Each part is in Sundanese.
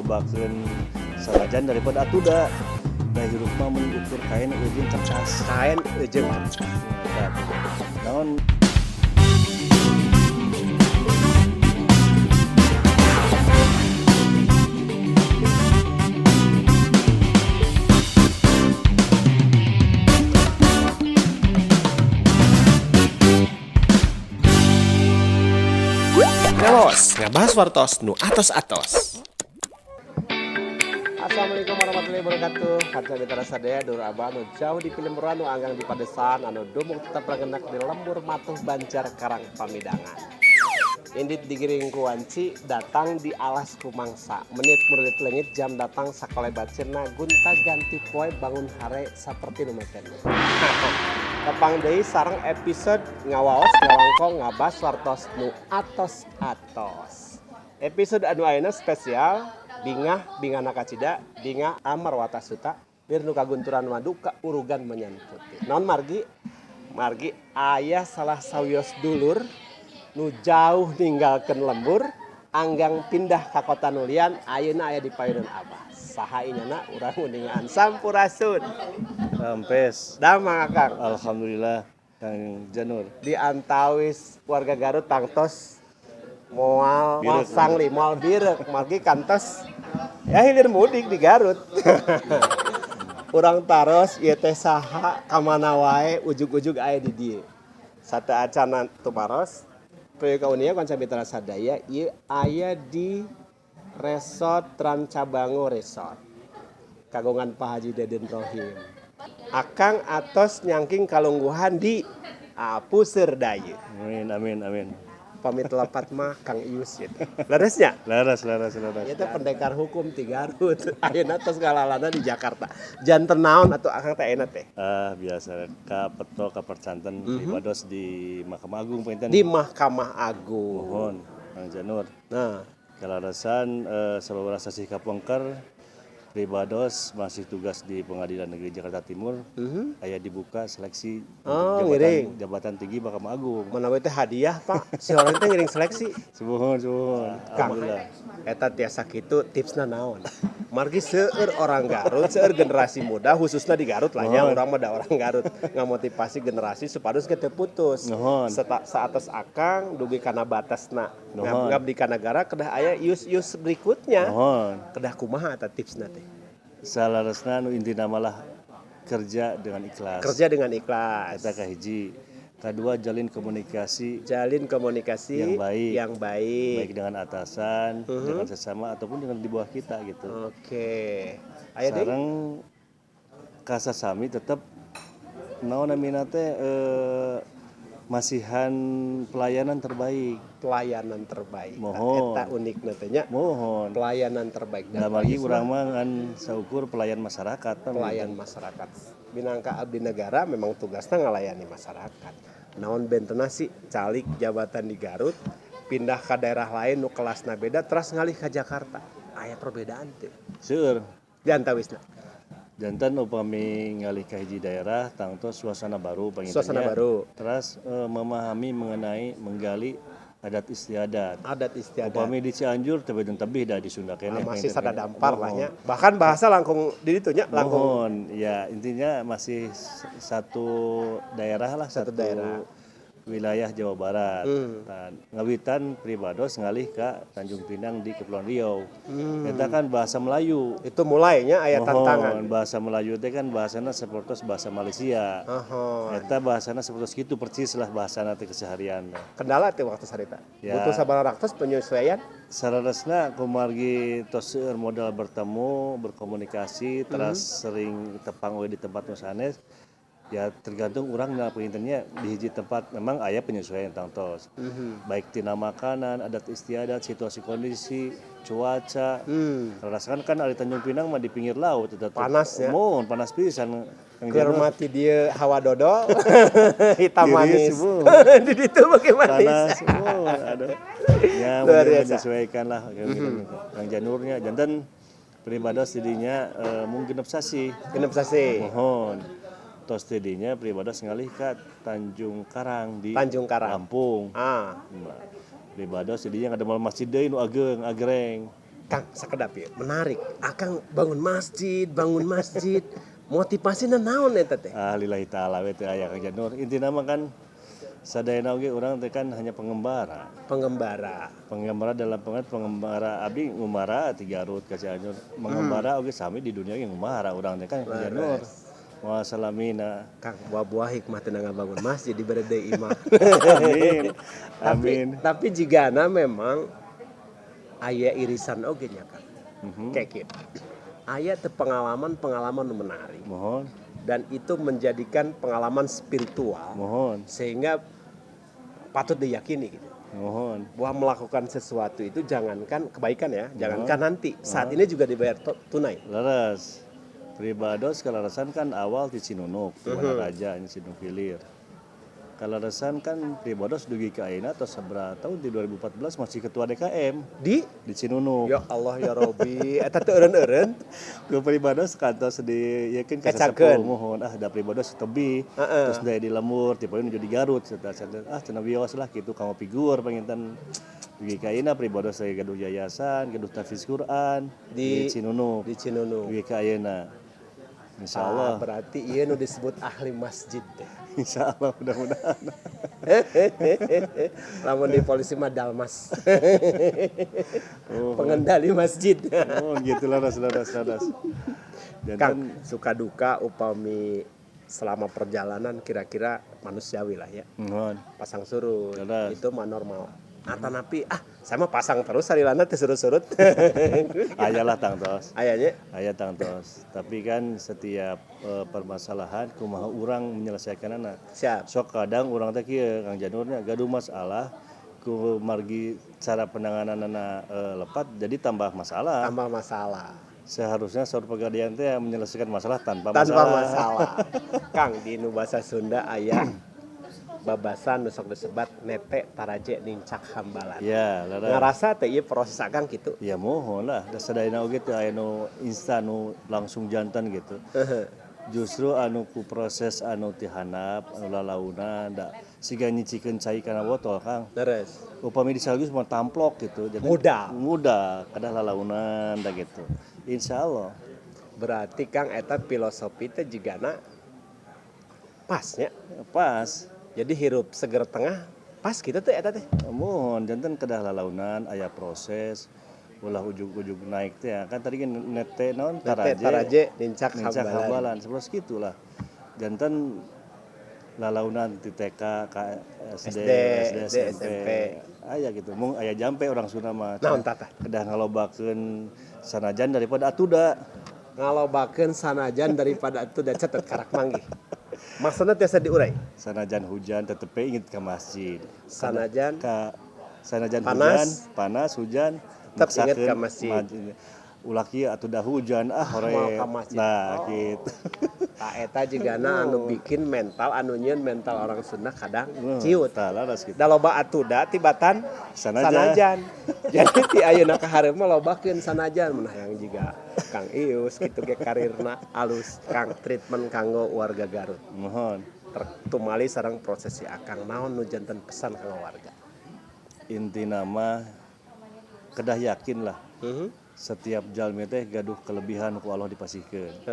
Lobakeun sanajan daripada atuda. Da hirup mah mun ukur kain ujung kertas. Kain ujung kertas. Nah, naon. Ngawas, ngabahas wartos nu atos-atos. Assalamualaikum warahmatullahi wabarakatuh. Kanca mitra sadaya, dulur abah anu jauh di pilemburan, nu anggang di padesaan, anu dumuk tetep rangenak di lembur matuh Banjar Karang Pamidangan. Indit digiring ku wanci datang di alas kumangsa. Menit murid leungit jam datang sakolebat sirna gunta ganti poe bangun hare saperti nu meten. Tepang deui sareng episode ngawaos ngawangkong ngabas wartos nu atos-atos. Episode anu ayeuna spesial bingah bingah nakacida bingah amarwata suta bir nu kagunturan maduka urugan menyan putih. Naon margi? Margi aya salah sawios dulur nu jauh ninggalkeun lembur anggang pindah ka kota nulian ayeuna aya di payunan abah. Saha inyana urang uningaan sampurasun. Rampes. Damang Akang. Alhamdulillah Kang Janur. Di antawis warga Garut tangtos moal Birek. Sangli moal birek margi kantos ya hilir mudik di Garut. Urang taros ieu teh saha ka mana wae ujug-ujug aya di dieu. Sateuacanna tumaros Priyo kaunia kanca mitra sadaya ieu aya di Resort Rancabango Resort. Kagungan Pak Haji Deden Rohim. Akang atos nyangking kalungguhan di Puseur Dayeuh. Amin amin amin. Pamit lepat mah Kang Ius gitu. Leresnya? Leres leres leres. Ieu teh pendekar hukum ti Garut. Ayeuna tos ngalalana di Jakarta. Janten naon atuh Akang teh ayeuna teh? Ah, biasa ka peto ka percanten pribados di Mahkamah Agung panginten. Di Mahkamah Agung. Mohon Kang Janur. Nah, Kalarasan sababaraha sasih kapengker pribados masih tugas di Pengadilan Negeri Jakarta Timur. Aya dibuka seleksi Oh, untuk ngiring. jabatan tinggi Mahkamah Agung. Manawi teh hadiah, Pak. Si orang teh ngiring seleksi. Suhun suhun. Kang, Alhamdulillah. eta tiasa kitu tipsna naon? Margi seueur orang Garut, seueur generasi muda khususnya di Garut lah nya, urang mah da orang Garut ngamotivasi generasi supados ge teu putus. Nuhun. Saatos Akang dugi kana batasna. Nuhun. Ngabdi ka nagara kedah aya ius-ius berikutnya. Mohon. Kedah kumaha eta tipsna teh? Salaresna nu intina malah kerja dengan ikhlas. Kerja dengan ikhlas. Eta kahiji. Kedua jalin komunikasi Jalin komunikasi yang baik. Yang baik. Baik dengan atasan, dengan sesama ataupun dengan di bawah kita gitu. Oke. Aya deui? Sareng kasasami tetep naon namina teh masihan pelayanan terbaik. Pelayanan terbaik. Mohon. Eta unikna teh nya. Mohon. Pelayanan terbaik. Da margi urang mah ngan saukur pelayan masyarakat. Pelayan masyarakat. Minangka abdi negara memang tugasnya ngalayani masyarakat. Naon bentena sih calik jabatan di Garut pindah ke daerah lain nu kelasna beda terus ngalih ke Jakarta. Aya perbedaan teh. Seueur. Di antawisna. Janten upami ngalih ka hiji daerah tangtos suasana baru panginten Suasana nya. baru. Terus memahami mengenai menggali adat istiadat. Adat istiadat. Upami di Cianjur teh benten tebih da di Sunda keneh. Masih panginten sada keneh. dampar lah nya. Bahkan bahasa langkung di ditu nya langkung. Mohon, ya intinya masih satu daerah lah, Satu daerah. wilayah Jawa Barat. Nah, ngawitan pribados ngalih ka Tanjung Pinang di Kepulauan Riau. Eta kan bahasa Melayu. Itu mulainya aya tantangan. Mohon, bahasa Melayu teh kan bahasana sepertos bahasa Malaysia. Mohon. Eta bahasana sepertos kitu persis lah bahasana teh keseharian. Kendala teh waktu sarita. Ya. Butuh sabaraha raktos penyesuaian. Saleresna kumargi tos seueur modal bertemu, berkomunikasi, teras sering tepang we di tempat nu sanes. Ya tergantung urang na pangintennya di hiji tempat memang aya penyesuaian tangtos. Baik tina makanan, adat istiadat, situasi kondisi, cuaca. Rasakan kan ari Tanjung Pinang mah di pinggir laut eta teh. Panas ya. Mohon panas pisan. Kang Keur Janur. mati dia hawa dodol, hitam Diri manis. semua. Di ditu beuki manis. Panas, oh, aduh. Ya, Luar biasa. menyesuaikan lah Kang Janurnya. Janten pribados didinya mung genep sasih. Genep sasih. Mohon. Tos tidinya pribados ngalih ka Tanjung Karang di Tanjung Karang. Lampung. Ah. Nah, pribados tidinya ngadamel masjid deui nu ageng, agreng. Kang, sakedap ya, menarik. Akang bangun masjid, bangun masjid. Motivasinya naon eta teh? Ah, lillahi ta'ala we teu aya, Kang Janur. Intina mah kan sadayana oge urang teh kan hanya pengembara. Pengembara. Pengembara dalam pengertian pengembara, abdi ngumbara ti Garut ka Cianjur. Mengembara oge sami di dunia ge ngumbara urang teh kan, Kang Janur. Moal salamina. Kang, buah-buah hikmah teu ngabangun masjid dibere deui imah. Amin. Tapi Amin. tapi jigana memang aya irisan oge nya, Kang. Kayak gitu. Aya teu pengalaman-pengalaman nu menarik Mohon, dan itu menjadikan pengalaman spiritual mohon, sehingga patut diyakini gitu. Mohon. Bahwa melakukan sesuatu itu jangankan kebaikan ya, jangankan nanti, saat ini juga dibayar tunai. Leres. Pribados kalarasan kan awal di Cinunuk, di Wanaraja, ini Cinunuk Hilir. Kalarasan kan pribados dugi ka ayeuna atau sabaraha tahun, di 2014 masih ketua DKM Di di Cinunuk. Ya Allah ya Robi, eta teh eureun-eureun. Ke pribados kantos di yakin ka Kacakeun. sesepuh, mohon ah da pribados tebih, terus dari di lembur tipe nuju di Garut serta ah cenah wios lah gitu kanggo figur panginten dugi ka ayeuna pribados saya gaduh yayasan, gaduh tahfiz Quran di Cinunuk. Di Cinunuk. Dugi ka ayeuna. Insya Allah. Ah, berarti ieu nu disebut ahli masjid teh. Insya Allah, mudah-mudahan. Lamun di polisi mah dalmas. Pengendali masjid. Oh, gitu lah, ras ras ras. Dan Kang, suka duka upami selama perjalanan kira-kira manusiawi lah ya. Mohon. Pasang surut Jelas. itu mah normal. Atanapi ah saya mah pasang terus salilana teh surut-surut. Aya lah tangtos. Ayahnya Aya tangtos. Tapi kan setiap permasalahan kumaha urang menyelesaikanana. Siap. Sok kadang urang teh kieu, Kang Janurnya, gaduh masalah ku margi cara penangananana lepat jadi tambah masalah. Tambah masalah. Seharusnya saur pegadaian teh menyelesaikan masalah tanpa Tanpa masalah. Masalah. Kang, di nu bahasa Sunda aya babasan nu sok disebat nete taraje nincak hambalan. Ya, leres. Ngerasa teh ieu proses Akang gitu? Ya mohon lah, da sadayana oge teu aya nu instan, nu langsung janten gitu. Justru anu ku proses anu ti handap, anu lalaunan da siga nyicikeun cai kana botol, Kang. Upami disalgus mah tamplok gitu. Jadi Mudah. Mudah, kedah lalaunan da gitu. Insya Allah. Berarti Kang, eta filosofi teh jigana pasnya. Pas. Jadi hirup seger tengah pas gitu tuh eta teh. Mohon, janten kedah lalaunan, aya proses, ulah ujug-ujug naik teh ya. Kan tadi kan nete naon? Nete Taraje, taraje nincak nincak hambalan. Hambalan seperti gitulah. Janten lalaunan di TK ka SD, SD, SD, SD, SMP, SMP. Aya gitu, mung aya jampe orang Sunda mah. Naon tata? Kedah ngalobakeun sanajan daripada atuda. Ngalobakeun sanajan daripada itu dan catet karak manggih. Maksudnya tiasa diurai. Sanajan hujan tetep we inget ke masjid. Sanajan ka sanajan panas, hujan, panas hujan tetep inget maksakeun ke masjid. Ulah kieu atuh dah hujan ah Mau hore. ke masjid. Nah, Oh. gitu. Tah eta jigana anu bikin mental, anu nyieun mental orang Sunda kadang ciut. Tah, laras gitu. Da loba atuda tibatan Sanajan. sanajan. Jadi ti ayeuna ka hareup mah lobakeun sanajan mun hayang jiga Kang Ius kitu ge karirna alus. Kang, treatment kanggo warga Garut. Mohon. Tumali sareng prosesi Akang, naon nu janten pesan kanggo warga? Inti nama kedah yakin lah. Setiap jalmi teh gaduh kelebihan ku Allah dipasihkeun.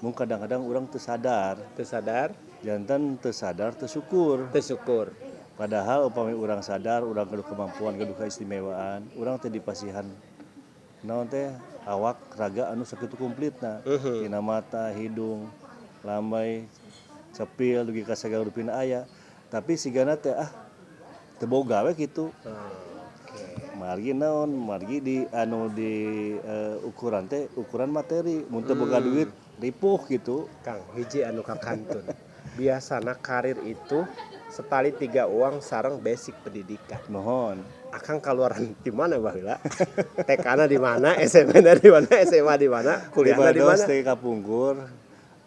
Mung kadang-kadang urang teu sadar. Teu sadar. Janten teu sadar teu syukur. Teu syukur. Padahal upami urang sadar, urang gaduh kemampuan, gaduh keistimewaan, urang teh dipasihan naon teh, awak raga anu sakitu komplitna. Tina mata, hidung, lambai, cepil dugi ka sagala rupina aya. Tapi sigana teh ah teu boga we kitu. Margi naon? Margi di anu di ukuran teh ukuran materi, mun teu boga duit ripuh gitu. Kang, hiji anu kakantun. Biasana karir itu setali tiga uang sareng basic pendidikan. Mohon. Akang keluaran di mana baheula? TK-na di mana, SMP-na di mana, SMA di mana, kuliahna di Pribados mana? teh kapungkur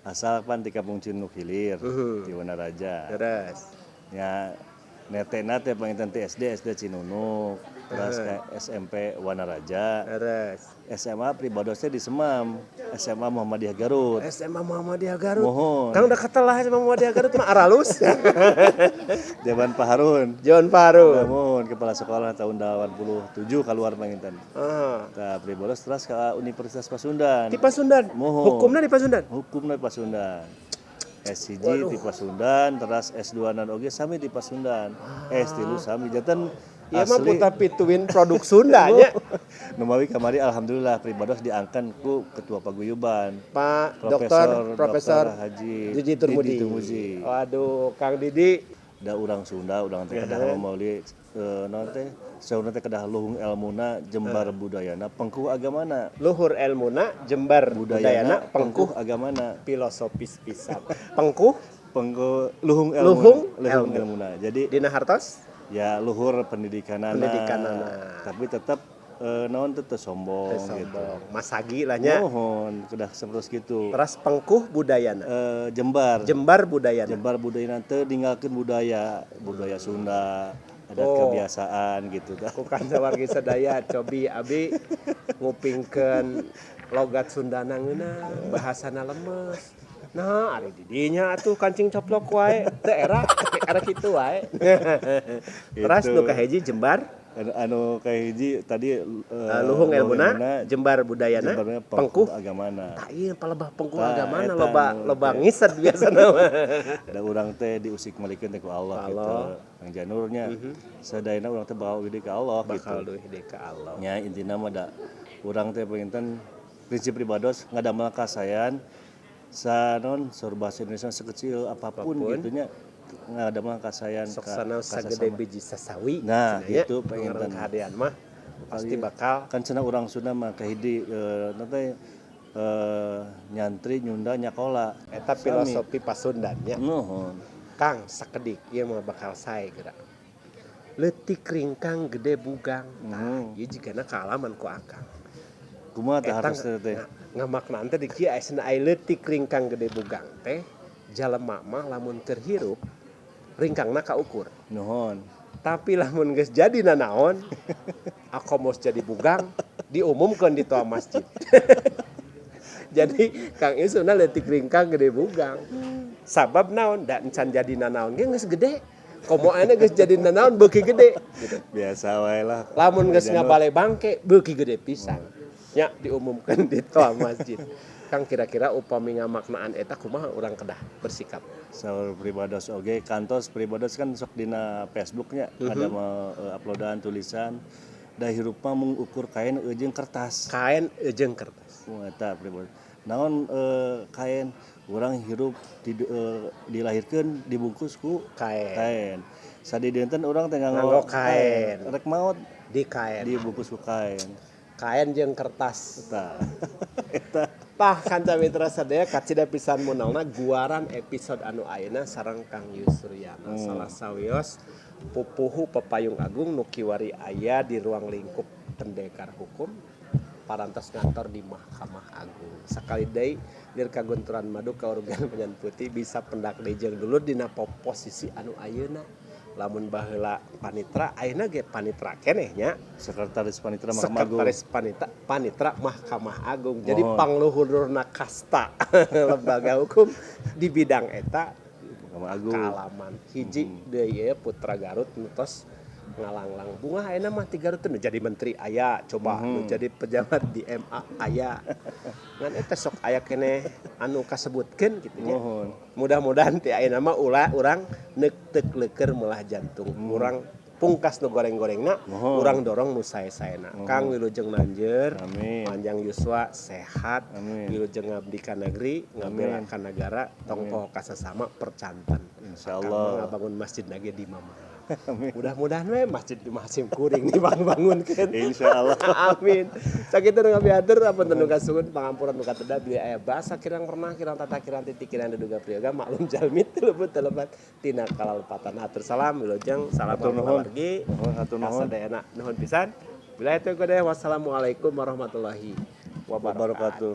asal pan ti Kampung Cinunuk Hilir, di Wanaraja. Terus. Ya. Netena teh panginten ti SD, SD Cinunuk, terus ke SMP Wanaraja. Leres. SMA pribadosnya di Semam, SMA Muhammadiyah Garut. SMA Muhammadiyah Garut. Mohon. Kang udah katelah SMA Muhammadiyah Garut mah aralus. Zaman Pak Harun. John Harun. Namun kepala sekolah tahun 87 keluar panginten. Ah. Tah, pribados terus ke Universitas Pasundan. Di Pasundan. Mohon. Hukumna di Pasundan. Hukumna di Pasundan. S1 di Pasundan, terus S2 nan oge sami di Pasundan. S3 sami janten. Ieu mah asli. Putra pituin produk Sunda nya. Numawi kamari alhamdulillah pribados diangkat ku ketua paguyuban. Pak Profesor Doktor Profesor Dr. Haji Didi Turmudi. Didi Turmudi. Waduh, Kang Didi. Da urang Sunda, urang teh kedah meuli naon teh, saurna teh kedah luhung elmuna, jembar budayana, pengkuh agamana. Luhur elmuna, jembar budayana, pengkuh agamana. Filosofis pisan. Pengkuh Pengkuh luhung elmuna, Luhung luhung elmu. elmuna. Jadi dina hartos ya luhur pendidikanana. Pendidikanana. Tapi tetap naon teh, teu sombong, Teu gitu. sombong. Masagi lah nya. Mohon kedah seperti gitu. Teras pengkuh budayana. Jembar. Jembar budayana. Jembar budayana teu ninggalkeun budaya, budaya Sunda, adat Oh. kebiasaan gitu tah. Ku kanca wargi sadaya, cobi abi ngupingkeun logat Sundana ngeunah, bahasana lemes. Nah, ari di dinya atuh kancing coplok wae, teu era, era kitu wae. Teras Gitu. nu kahiji jembar Anu kahiji tadi luhung elmuna, jembar budayana, jembarna, pengkuh pengkuh agamana. Tah, ieu palebah pengkuh Tah, agamana eta loba anu loba teh. ngised biasana mah. Da urang teh diusik malikeun teh ku Allah gitu. Allah. Kang Janurnya. Sadayana urang teh bawa deui ka Allah gitu. Bakal duih deui ka Allah. Nya intina mah da urang teh panginten prinsip pribados ngadamel kasayan sanon saur bahasa Indonesia sekecil apapun, Apapun. gitu nya, ngadamel kasayan Sok ka sanaos ka sagede sasama. biji sasawi. Nah, cenah nya. gitu panginten. Ngaran kahadean mah pasti bakal Kan cenah urang Sunda mah kahiji teh nyantri, nyunda, nyakola. Eta Sami. filosofi Pasundan nya. Nuhun. Kang, sakedik ieu mah bakal sae geura. Leutik ringkang gede bugang. Tah, ieu jigana kaalaman ku Akang. Kumaha tah Eta hartos teh? Ngamaknaan teh di kieu, cenah ai leutik ringkang gede bugang teh jalema mah lamun keur hirup ringkangna kaukur. Nuhun. Tapi lamun geus jadi nanaon, akomos jadi bugang diumumkeun di toa masjid. Jadi Kang Isuna leutik ringkang gede bugang. Sabab naon? Da encan jadi nanaon ge geus gede. Komo ayeuna geus jadi nanaon beuki gede gitu. Biasa wae lah. Lamun geus Janur. ngabale bangke beuki gede pisan. Nya diumumkan di toa masjid. Kang, kira-kira upami ngamaknaan eta kumaha urang kedah bersikap? Saur pribados oge kantos pribados kan sok dina Facebooknya ada mau uploadan tulisan, da hirup mah mung ukur kain jeung kertas. Kain jeung kertas. Mun eta pribados. Naon kain urang hirup dilahirkeun dibungkus ku Kain. Kain. Sadidinten urang teh Nganggo nganggo kain. Rek maot Di kain. Dibungkus ku kain. Kain jeung kertas. Eta. Eta. Tah, kanca mitra sadaya, kacida pisan munalna guaran episode anu ayeuna sareng Kang Yusriana, salah sawios pupuhu Pepayung Agung nu kiwari aya di ruang lingkup pendekar hukum parantos ngantor di Mahkamah Agung. Sakali deui lir kagunturan madu kaurugan menyan putih bisa pendak deui jeung dulur dina posisi anu ayeuna. Lamun baheula panitra, ayeuna ge panitra keneh nya. Sekretaris Panitra Mahkamah Agung. Sekretaris Panitra Mahkamah Agung. Jadi Mohon. pangluhurna kasta lembaga hukum di bidang eta Mahkamah Agung. kaalaman. Hiji deui ye putra Garut nu tos ngalanglang bunga ayeuna mah ti Garut teh, nu jadi menteri aya, coba nu jadi pejabat di MA aya. Ngan eta sok aya keneh anu kasebutkeun kitu nya. Mohon. Mudah-mudahan ti ayeuna mah ulah urang neuk leuker melah jantung. Urang pungkas nu goreng-gorengna, Mohon. urang dorong nu sae-saena. Kang, wilujeng nanjeur, Amin. panjang yuswa, sehat, Amin. wilujeng ngabdi ka negeri, ngabela ka negara, tong poho ka sesama percanten. Insyaallah. Akang mah ngabangun masjid lagi di mama. Mudah-mudahan we masjid di Masim kuring dibangun-bangunkeun. Insyaallah. Amin. Sakitu nu ngabiatur, apunten nu kasuhun, pangampura nu kateda bilih aya basa kirang pernah, kirang tata, kirang titik, kirang duduga priyoga, maklum jalmi teu luput teu lepat tina kalalepatan. Hatur salam wilujeng, salam Hatur nuhun. wargi. Nuhun, hatur nuhun. Kasadayana nuhun pisan. Billahi taufiq, wassalamualaikum warahmatullahi wabarakatuh. Wabarakatuh.